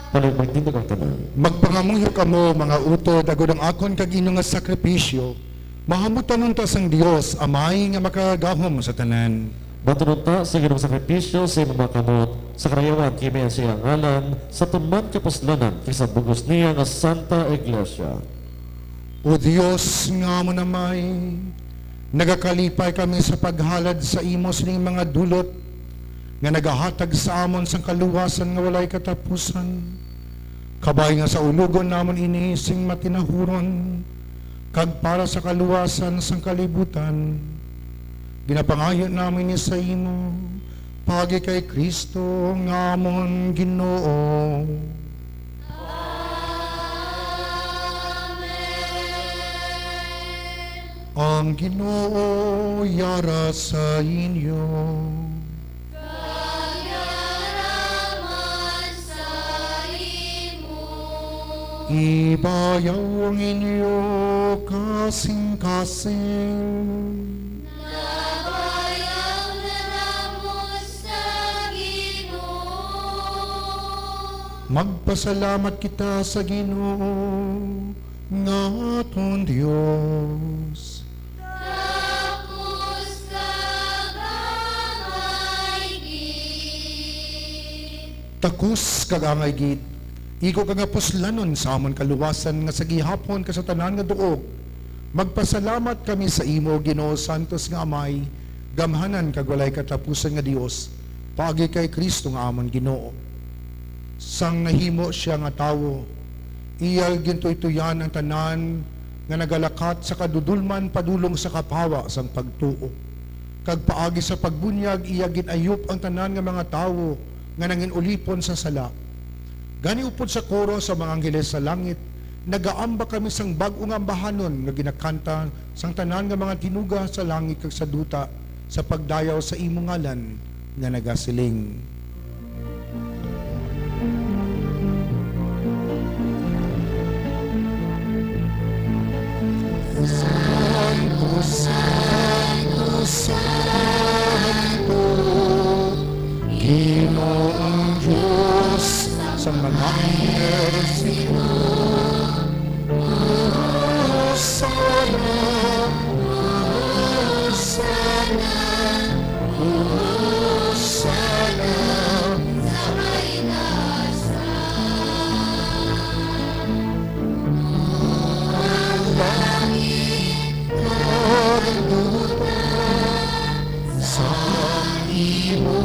Palihog magtindog ang tanan. Magpangamuyo kamo, mga utod, agod ang akon kag inyo nga sakripisyo mahamutanon ta sang Dios, Amay nga makagagahom sa tanan. Batunon ta sa Ginoong sakripisyo sa imong mga kamot, sa karayawan kay may sa iyang ngalan, sa tuman kapuslanan, kag sa bug-os niya nga Santa Iglesia. O Dios nga amon Amay, nagakalipay kami sa paghalad sa imo sining mga dulot nga nagahatag sa amon sang kaluwasan nga walay katapusan. Kabay nga saulogon namon ini sing matinahuron kag para sa kaluwasan sang kalibutan, ginapangayo namon ini sa imo, paagi kay Cristo nga amon Ginoo. Amen. Ang Ginoo yara sa inyo. Kag yara man sa imo. Ibayaw ang inyo kasingkasing. Nabayaw na namon sa Ginoo. Magpasalamat kita sa Ginoo nga aton Dios. Takos kag angay gid. Takos kag angay gid, igo kag nga puslanon sa amon kaluwasan nga sa gihapon kag sa tanan nga duog, magpasalamat kami sa imo, Ginoo, santos nga Amay, gamhanan kag walay katapusan nga Dios, paagi kay Cristo nga amon Ginoo. Sang nahimo sia nga tawo, iya gintuytoyan ang tanan nga nagalakat sa kadudolman padulong sa kapawa sang pagtuo. kag paagi sa pagbunyag iya gin-ayop ang tanan nga mga tawo nga nangin-ulipon sa sala. Gani upod sa koro sa mga angheles sa langit, nagaamba kami sang bag-o nga ambahanon nga ginakanta sang tanan nga mga tinuga sa langit kag sa duta, sa pagdayaw sa imo ngalan nga nagasiling. Santo, santo, santo, Ginoong Dios sa mga ehersito. Hosana, Hosana, Hosana. Ang langit kag ang duta sa imo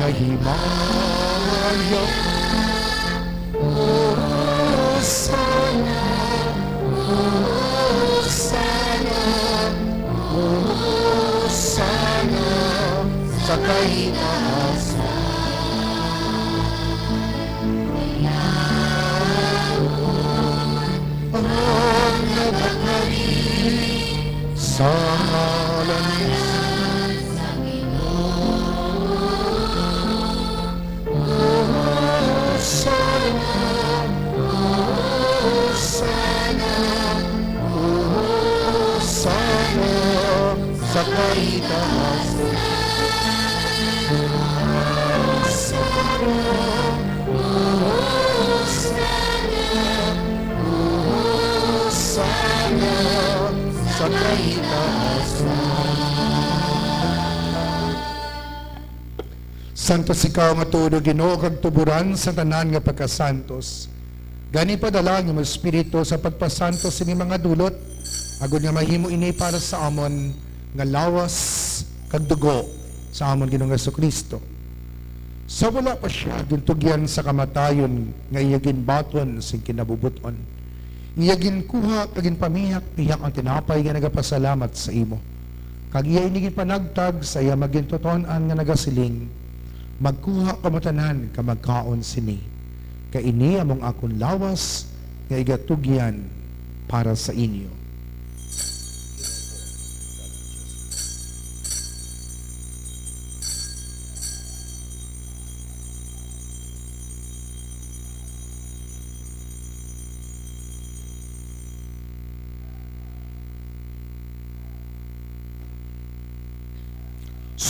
nga himaya. Hosana, Hosana, Hosana sa kaitaasan. Ang nagakari sa ngalan sa Ginoo. Hosana, Hosana, Hosana sa kaitaasan. Hosana, Hosana, Hosana sa kaitaasan. Santos ikaw nga tuod, O Ginoo, kag tuboran sa tanan nga pagkasantos. Gani, padala ang imong Espiritu sa pagpasantos sini mga dulot, agod nga mahimo ini para sa amon nga lawas kag dugo sa amon Ginoong Jesu-Cristo. Sa wala pa sia gintugyan sa kamatayon nga iya ginbaton sing kinabubot-on, iya ginkuha kag ginpamihak-pihak ang tinapay nga nagapasalamat sa imo, kag iya ini ginpanagtag sa iya magintuton-an nga nagasiling, "Magkuha kamo tanan kag magkaon sini, kay ini amo ang akon lawas nga igatugyan para sa inyo."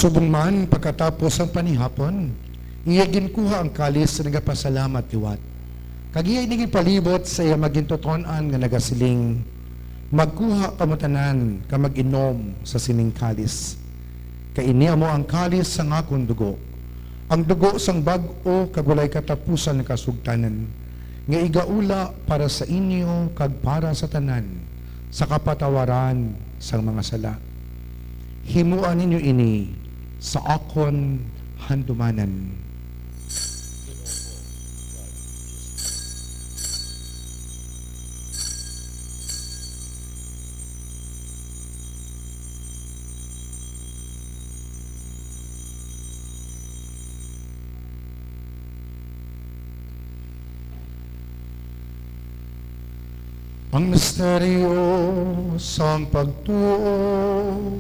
Subong man, pagkatapos sang panihapon, iya ginkuha ang kalis sa nagapasalamat liwat, kag iya ini ginpalibot sa iya magintuton-an nga nagasiling, "Magkuha kamo tanan kag mag-inom sa sining kalis, kay ini amo ang kalis sang akon dugo, ang dugo sang bag-o kag walay katapusan nga kasugtanan, nga igaula para sa inyo kag para sa tanan sa kapatawaran sang mga sala. Himoa ninyo ini sa akon handumanan." Ang misteryo sang pagtuo.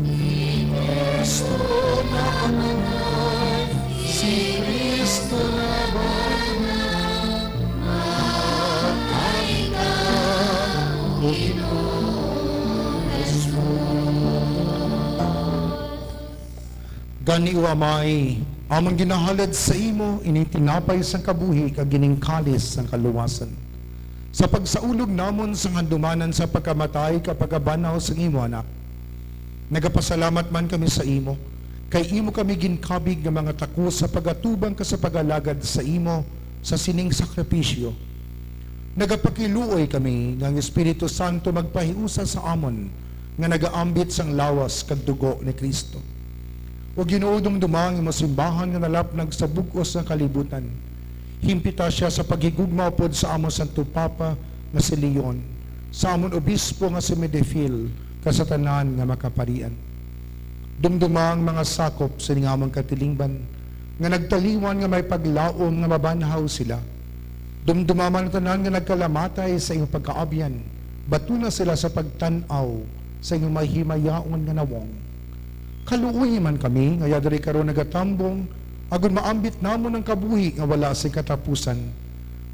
Si Cristo nabanal, si Cristo nabanal, matay ka, Ginoong Jesus. Gani, O Amay, amon ginahalad sa imo ining tinapay sang kabuhi kag ining kalis sang kaluwasan, sa pagsaulog namon sang handumanan sa pagkamatay kag pagkabanaw sang imo Anak. Nagapasalamat man kami sa imo, kay imo kami ginkabig nga mga takos sa pag-atubang kag sa pag-alagad sa imo sa sining sakripisyo. Nagapakiluoy kami nga ang Espiritu Santo magpahiusa sa amon nga nagaambit sang lawas kag dugo ni Cristo. O Ginoo, dumduma ang imo simbahan nga nalapnag sa bug-os nga kalibutan. Himpita sia sa paghigugma upod sa amon Santo Papa nga si Leon, sa amon Obispo nga si Medefil, kag sa tanan nga mga kaparian. Dumduma ang mga sakop sini nga amon katilingban, nga nagtaliwan nga may paglaom nga mabanhaw sila. Dumduma man ang tanan nga nagkalamatay sa imong pagkaabyan, batuna sila sa pagtan-aw sa imong mahimayaon nga nawong. Kaluoyi man kami nga yadiri karon nagatambong, agod maambit namon ang kabuhi nga wala sing katapusan.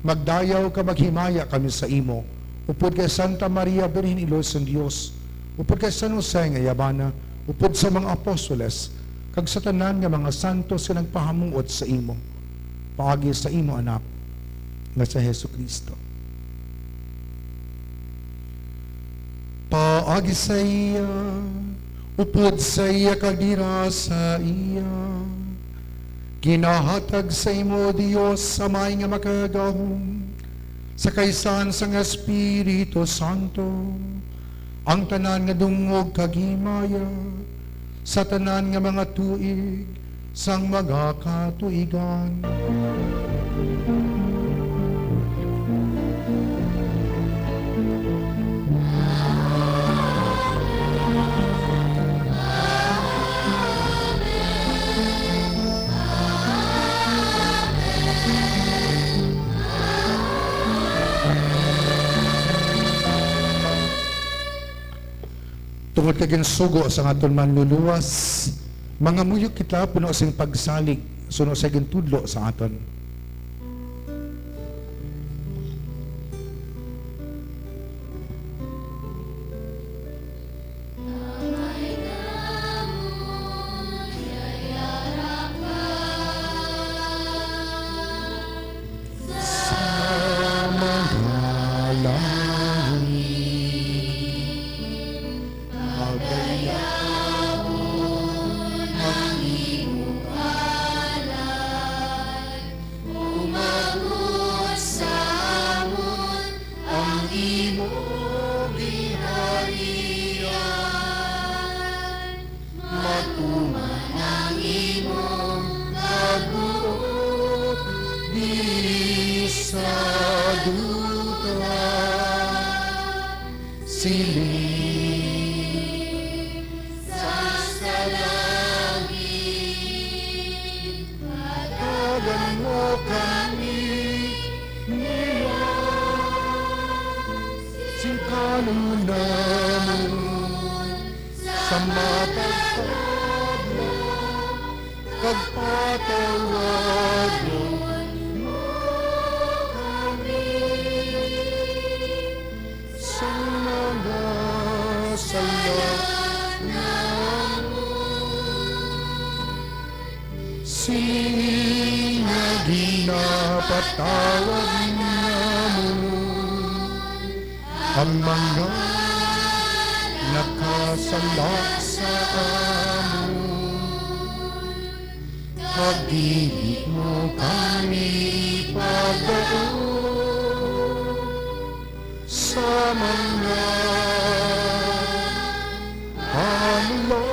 Magdayaw ka, maghimaya kami sa imo, upod kay Santa Maria, Birhen Iloy sang Dios, upod kay San Jose nga iya bana, upod sa mga apostoles, kag sa tanan nga mga santos nga nagpahamuot sa imo, paagi sa imo Anak nga si Jesu-Cristo. Paagi sa iya, upod sa iya, kag dira sa iya, ginahatag sa imo, O Dios, Amay nga makagagahom, sa kaisahan sang Espiritu Santo, ang tanan nga dungog kag himaya sa tanan nga mga tuig sang mga katuigan. Tungod kay ginsugo sang aton Manluluwas, mangamuyo kita puno sing pagsalig suno sa gintudlo sa aton. Sa mga langit, pagayahon ang imong alay, umabot sa amon ang imong ginharian. Matuman ang imong pagbuot diri sa duta, siling sa langit. Hatagan mo kami niyan sing kanunamon sa matag adlaw, kag patawagon mo kami sa mga sala namon, siling nga ginapatawad namon ang mga nakasala sa amon, kag dili mo kami pagdaon sa mga panulay.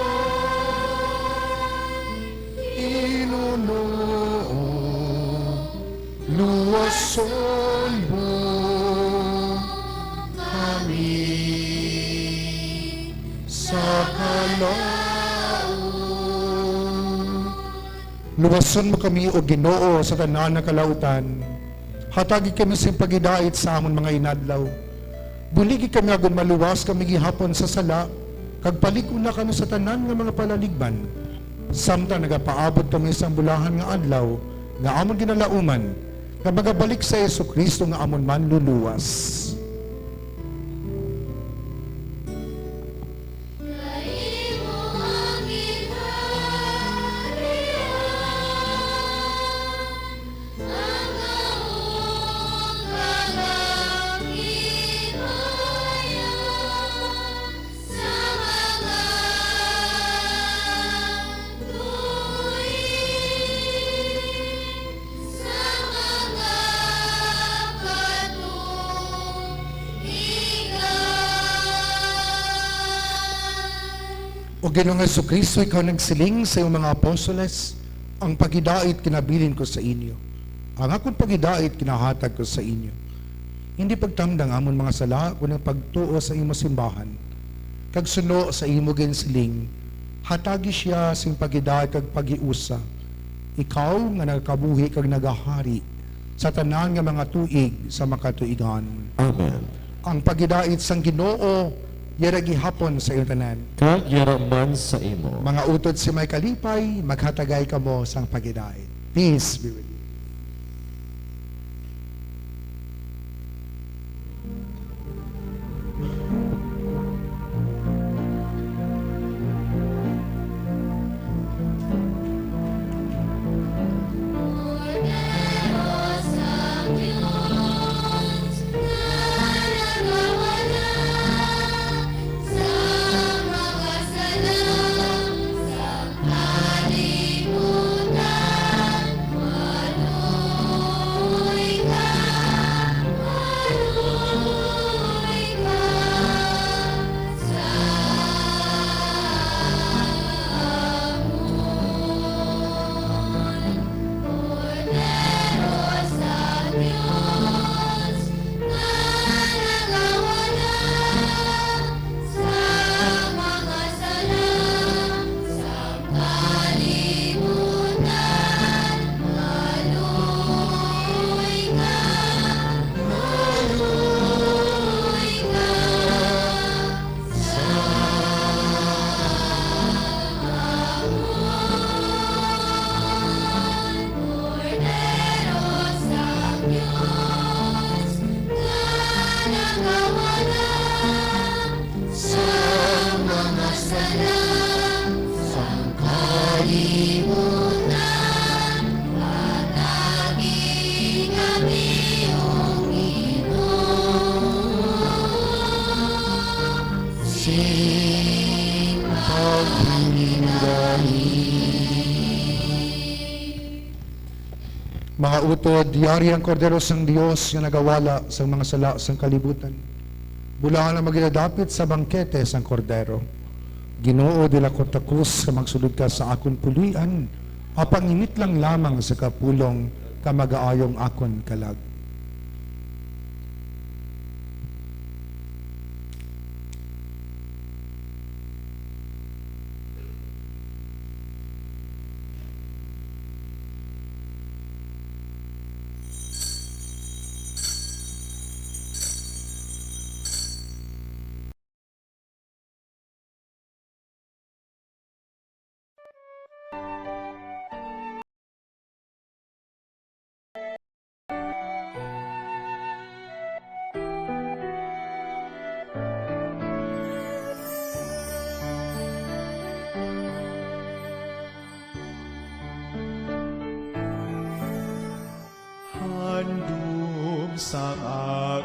Ginoo, luwason mo kami sa kalaut. Luwason mo kami, O Ginoo, sa tanan nga kalautan. Hatagi kami sing paghidait sa amon mga inadlaw. Buligi kami agod maluwas kami gihapon sa sala, kag palig-on na kami sa tanan nga mga palaligban, samtang nagapaabot kami sang bulahan nga adlaw nga amon ginalauman, nga magabalik si Jesu-Cristo nga amon Manluluwas. O Ginoong Jesu-Cristo, ikaw nagsiling sa imong mga apostoles, "Ang paghidait kinabilin ko sa inyo, Ang akon paghidait ginahatag ko sa inyo. Hindi pagtamda ang amon mga sala, kundi ang pagtuo sa imo simbahan, kag suno sa imo ginsiling, hatagi sia sing paghidait kag paghiusa, ikaw nga nagakabuhi kag nagahari sa tanan nga mga tuig sa makatuigan. Amen. Ang paghidait sang Ginoo yara gihapon sa inyo tanan. Kag yara man sa imo. Mga utod sa may kalipay, maghatagay kamo sang paghidait. Peace be with you. Mga utod, yari ang Kordero sang Dios nga nagawala sang mga sala sang kalibutan. Bulahan ang maginadapit sa bangkete sang Kordero. Ginoo, dili ako takos nga magsulod ka sa akon puloy-an, apang imitlang lamang sa kapulong ka magaayong akon kalag. Handom sang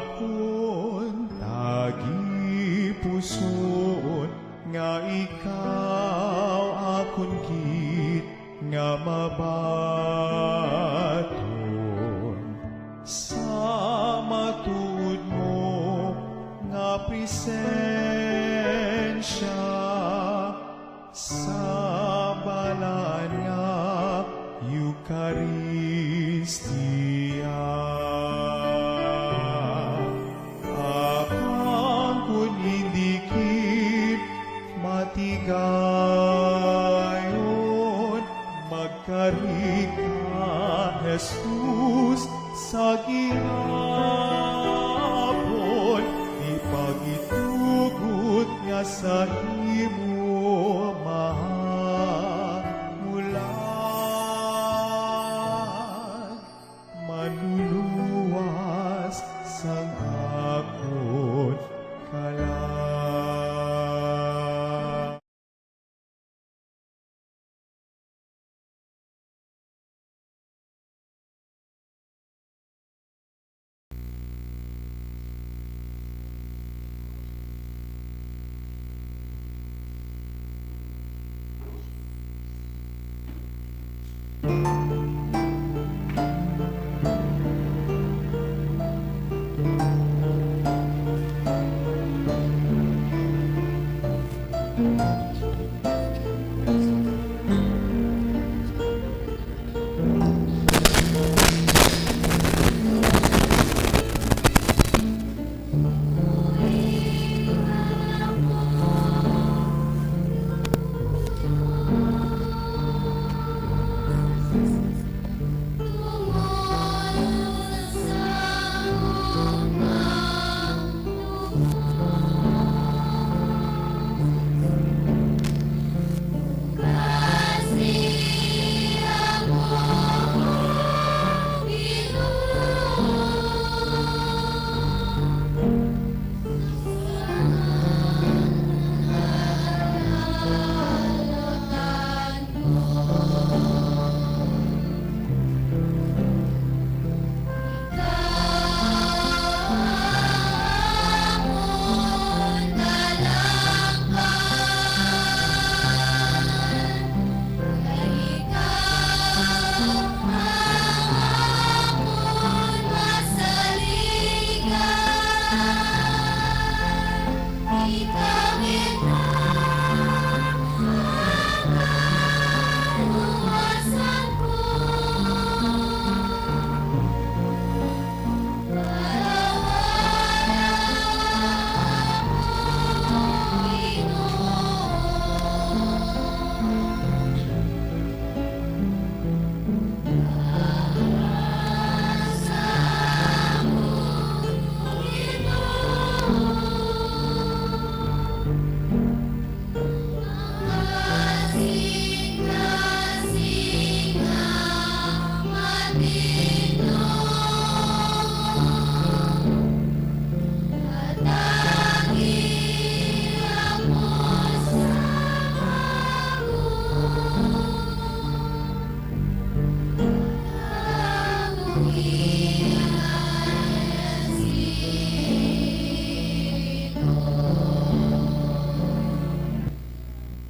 akon tagipusoon, nga ikaw akon gid nga mabaton sa matuod mo nga presensya. Sa balaan nga Eukaristia, apang kon indi gid matigayon, magkari ka, Jesus, sa gihapon, ipagitugot nga sa imo mahamulan, manluluwas sang akon kalag.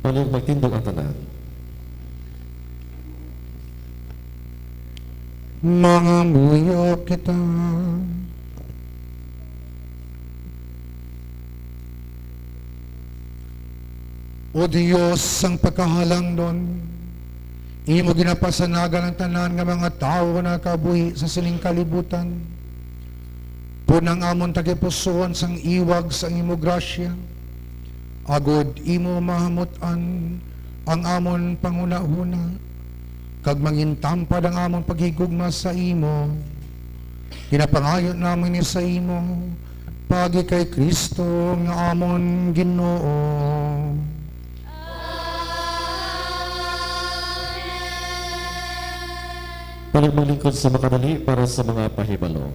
Palihog magtindog ang tanan. Mangamuyo kita. O Dios sang pagkahalangdon, imo ginapasanagan ang tanan nga mga tawo nga nakabuhi sa sining kalibutan. Pun ang amon tagipusoon sang iwag sang imo grasya, agod imo mahamut-an ang amon panghunahuna, kag mangintampad ang amon paghigugma sa imo. Ginapangayo namon ini sa imo, paagi kay Cristo nga amon Ginoo. Palihog maglingkod sa makadali para sa mga pahibalo.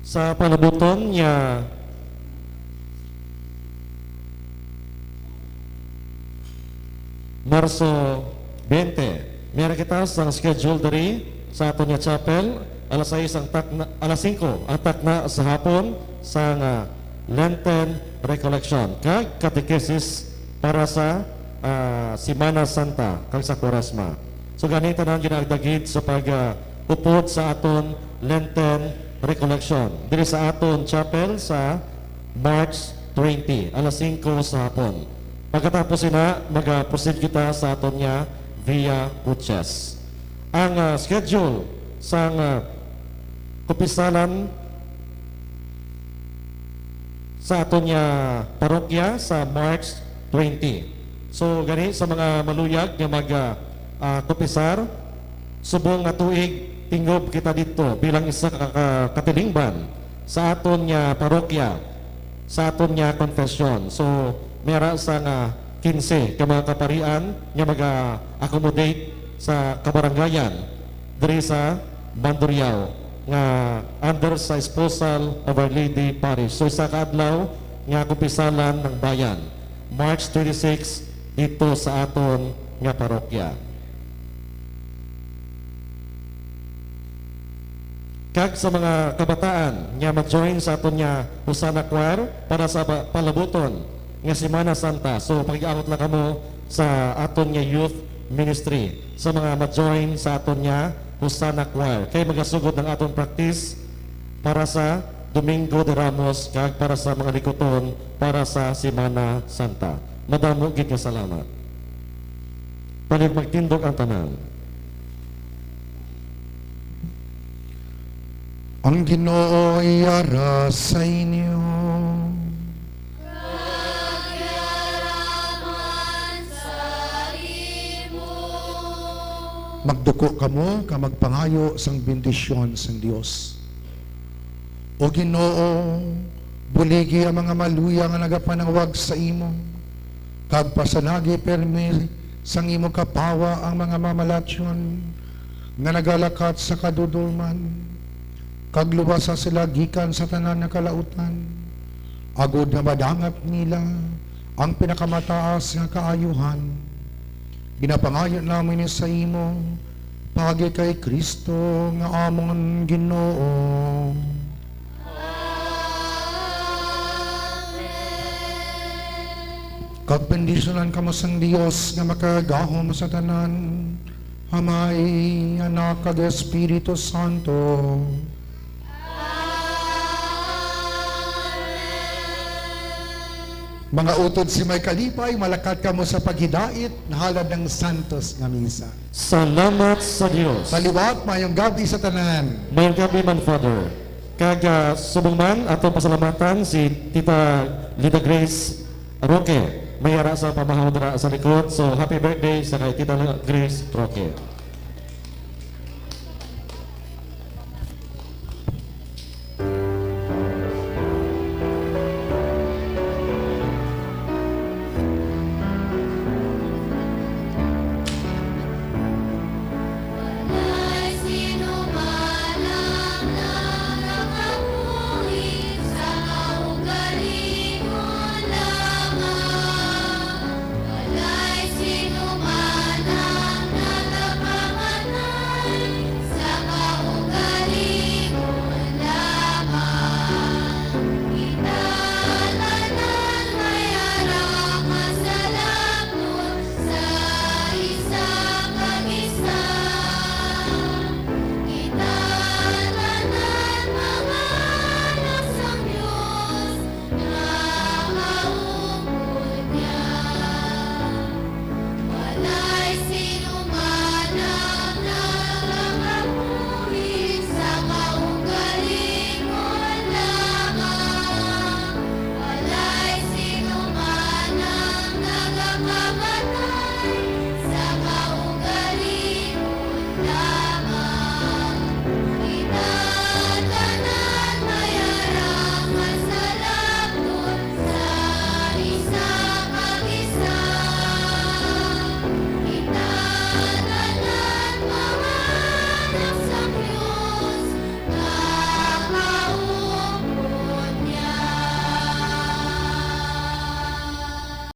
Sa palabuton nga Marso twenty, may ara kita sang schedule diri sa aton nga chapel, alas sais ang takna, alas singko ang takna sa hapon sang, ah, Lenten Recollection kag catechesis para sa, ah, Semana Santa kag sa Kuaresma. So, gani tanan ginaagda gid sa pag, ah, upod sa aton Lenten Recollection diri sa aton chapel sa March twenty, alas singko sa hapon. Pagkatapos ina, mag-proceed kita sa aton nga Via Crucis. Ang, ah, schedule sang, ah, kumpisalan sa aton nga parokya sa March twenty. So, gani sa mga maluyag nga mag, ah, ah, kumpisar, subong nga tuig, tingob kita didto bilang isa ka, ka, katilingban sa aton nga parokya, sa aton nga konfesyon. So, may ara sang quince ka mga kaparian nga maga-accommodate sa kabarangayan diri sa Mandurriao nga under sa Esposal of Our Lady Parish. So, isa ka adlaw nga kumpisalan ng bayan, March twenty-six, dito sa aton nga parokya. Kag sa mga kabataan nga ma-join sa aton nga Hosanna Choir para sa pa-, palabuton nga Semana Santa. So, pakiabot lang kamo sa aton nga youth ministry, sa mga ma-join sa aton nga Hosanna Choir. Kay magasugod ang aton practice para sa Domingo de Ramos kag para sa mga likuton para sa Semana Santa. Madamo gid nga salamat. Palihog magtindog ang tanan. Ang Ginoo yara sa inyo. Kag yara man sa imo. Magduko kamo kag magpangayo sang bendisyon sang Dios. O Ginoo, buligi ang mga maluya nga nagapanawag sa imo, kag pasanagi pirme sang imo kapawa ang mga mamalatyon nga nagalakat sa kadudolman, kag luwasa sila gikan sa tanan nga kalautan, agod nga madangop nila ang pinakamataas nga kaayuhan. Ginapangayo namon ini sa imo, paagi kay Cristo nga amon Ginoo. Kag bendisyonan kamo sang Dios nga makagagahom sa tanan, Amay, Anak, kag Espiritu Santo. Mga utod sa may kalipay, malakat kamo sa paghidait halad ng santos nga misa. Salamat sa Dios. Sa liwat, mayong gab-i sa tanan. Mayong gab-i man, Father. Kag, ah, subong man, atong pasalamatan si Tita Linda Grace Roque. May ara sa pamahaw dira sa likod. So, happy birthday sa kay Tita Grace Roque.